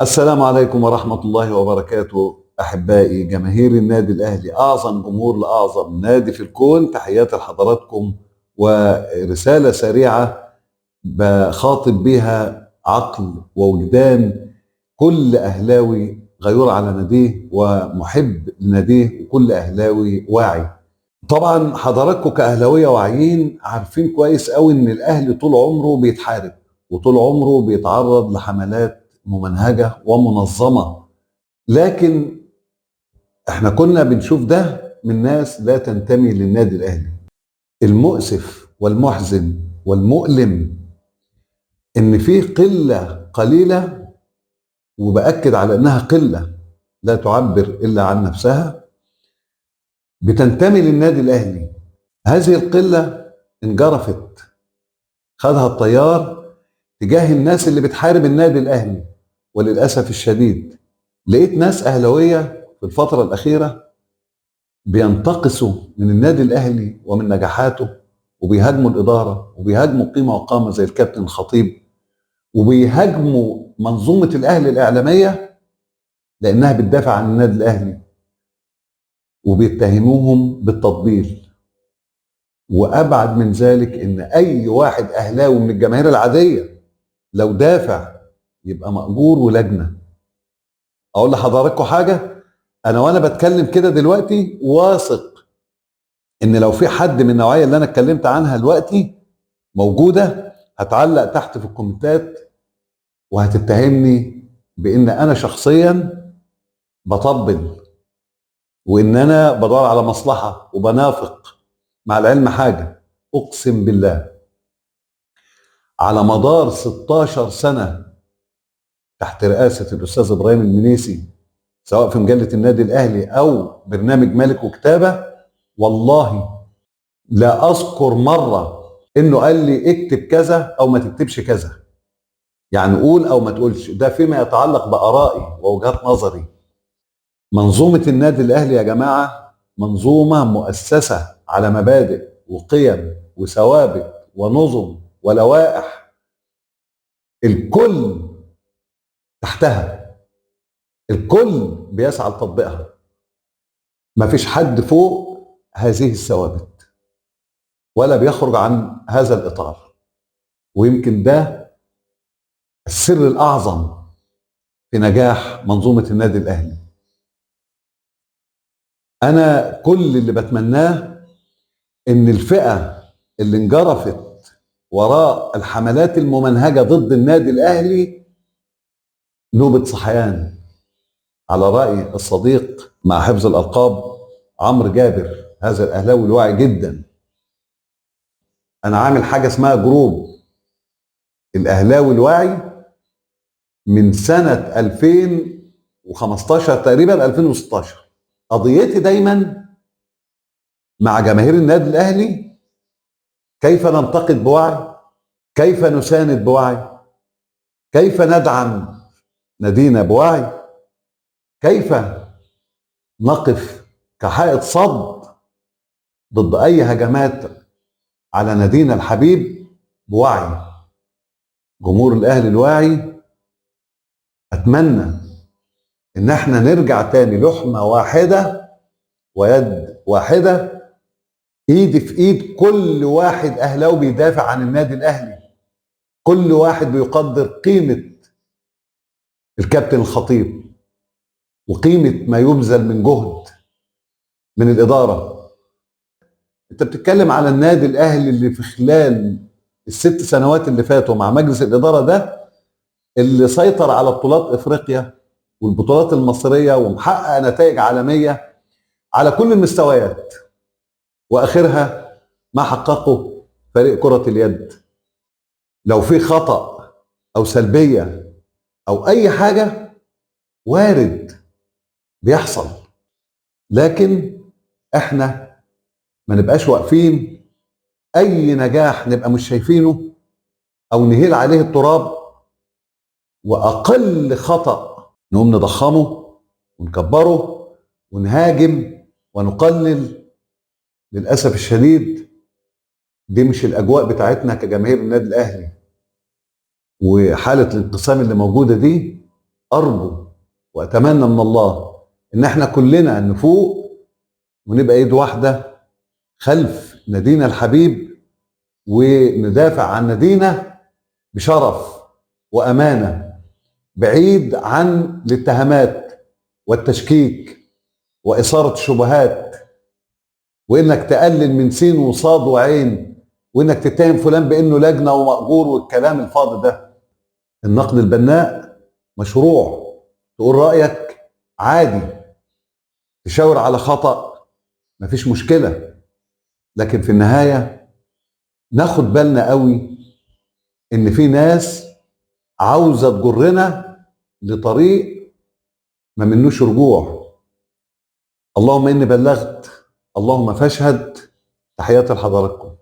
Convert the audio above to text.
السلام عليكم ورحمة الله وبركاته. أحبائي جماهير النادي الأهلي، أعظم جمهور لأعظم نادي في الكون، تحياتي لحضراتكم ورسالة سريعة بخاطب بها عقل ووجدان كل أهلاوي غيور على ناديه ومحب لناديه وكل أهلاوي واعي. طبعا حضراتكم كأهلاوية واعيين عارفين كويس قوي إن الأهلي طول عمره بيتحارب وطول عمره بيتعرض لحملات ممنهجة ومنظمة، لكن احنا كنا بنشوف ده من ناس لا تنتمي للنادي الأهلي. المؤسف والمحزن والمؤلم ان في قلة قليلة، وبأكد على انها قلة لا تعبر الا عن نفسها، بتنتمي للنادي الأهلي. هذه القلة انجرفت، خدها التيار تجاه الناس اللي بتحارب النادي الأهلي. وللأسف الشديد لقيت ناس أهلاوية في الفترة الأخيرة بينتقصوا من النادي الأهلي ومن نجاحاته، وبيهاجموا الإدارة وبيهاجموا قيمة وقامة زي الكابتن الخطيب، وبيهاجموا منظومة الأهلي الإعلامية لأنها بتدافع عن النادي الأهلي، وبيتهموهم بالتطبيل. وأبعد من ذلك إن أي واحد أهلاوي من الجماهير العادية لو دافع يبقى مأجور ولجنة. أقول لحضراتكم حاجة، أنا وأنا بتكلم كده دلوقتي واثق إن لو في حد من النوعية اللي أنا اتكلمت عنها دلوقتي موجودة هتعلق تحت في الكومنتات وهتتهمني بإن أنا شخصيا بطبل وإن أنا بدور على مصلحة وبنافق. مع العلم حاجة، أقسم بالله على مدار 16 سنة تحت رئاسة الأستاذ إبراهيم المنيسي، سواء في مجلة النادي الأهلي أو برنامج مالك وكتابة، والله لا أذكر مرة إنه قال لي اكتب كذا أو ما تكتبش كذا، يعني قول أو ما تقولش. ده فيما يتعلق بآرائي ووجهات نظري. منظومة النادي الأهلي يا جماعة منظومة مؤسسة على مبادئ وقيم وثوابت ونظم ولوائح، الكل تحتها، الكل بيسعى لتطبيقها، مفيش حد فوق هذه الثوابت ولا بيخرج عن هذا الإطار. ويمكن ده السر الأعظم في نجاح منظومة النادي الأهلي. أنا كل اللي بتمناه إن الفئة اللي انجرفت وراء الحملات الممنهجة ضد النادي الأهلي نوبة صحيان، على رأي الصديق مع حفظ الألقاب عمرو جابر، هذا الأهلاوي الواعي جدا. أنا عامل حاجة اسمها group الأهلاوي الواعي من سنة 2015 تقريبا 2016. قضيتي دايما مع جماهير النادي الأهلي كيف ننتقد بوعي، كيف نساند بوعي، كيف ندعم نادينا بوعي، كيف نقف كحائط صد ضد أي هجمات على نادينا الحبيب بوعي. جمهور الأهلي الواعي، أتمنى إن احنا نرجع تاني لحمة واحدة ويد واحدة، ايد في ايد كل واحد اهلاوي بيدافع عن النادي الاهلي، كل واحد بيقدر قيمة الكابتن الخطيب وقيمة ما يبذل من جهد من الإدارة. انت بتتكلم على النادي الاهلي اللي في خلال ال6 سنوات اللي فاتوا مع مجلس الإدارة ده اللي سيطر على بطولات افريقيا والبطولات المصرية ومحقق نتائج عالمية على كل المستويات، واخرها ما حققه فريق كرة اليد. لو في خطأ او سلبية او اي حاجة وارد بيحصل، لكن احنا ما نبقاش واقفين اي نجاح نبقى مش شايفينه او نهيل عليه التراب، واقل خطأ نقوم نضخمه ونكبره ونهاجم ونقلل. للأسف الشديد دي مش الأجواء بتاعتنا كجماهير النادي الأهلي، وحالة الانقسام اللي موجودة دي ارجو واتمنى من الله ان احنا كلنا نفوق ونبقى ايد واحدة خلف نادينا الحبيب، وندافع عن نادينا بشرف وامانه، بعيد عن الاتهامات والتشكيك واثاره الشبهات، وانك تقلل من سين وصاد وعين، وانك تتهم فلان بانه لجنة ومأجور والكلام الفاضي ده. النقد البناء مشروع، تقول رايك عادي، تشاور على خطأ مفيش مشكلة، لكن في النهاية ناخد بالنا قوي ان في ناس عاوزه تجرنا لطريق ما منوش رجوع. اللهم اني بلغت، اللهم فاشهد. تحياتي لحضراتكم.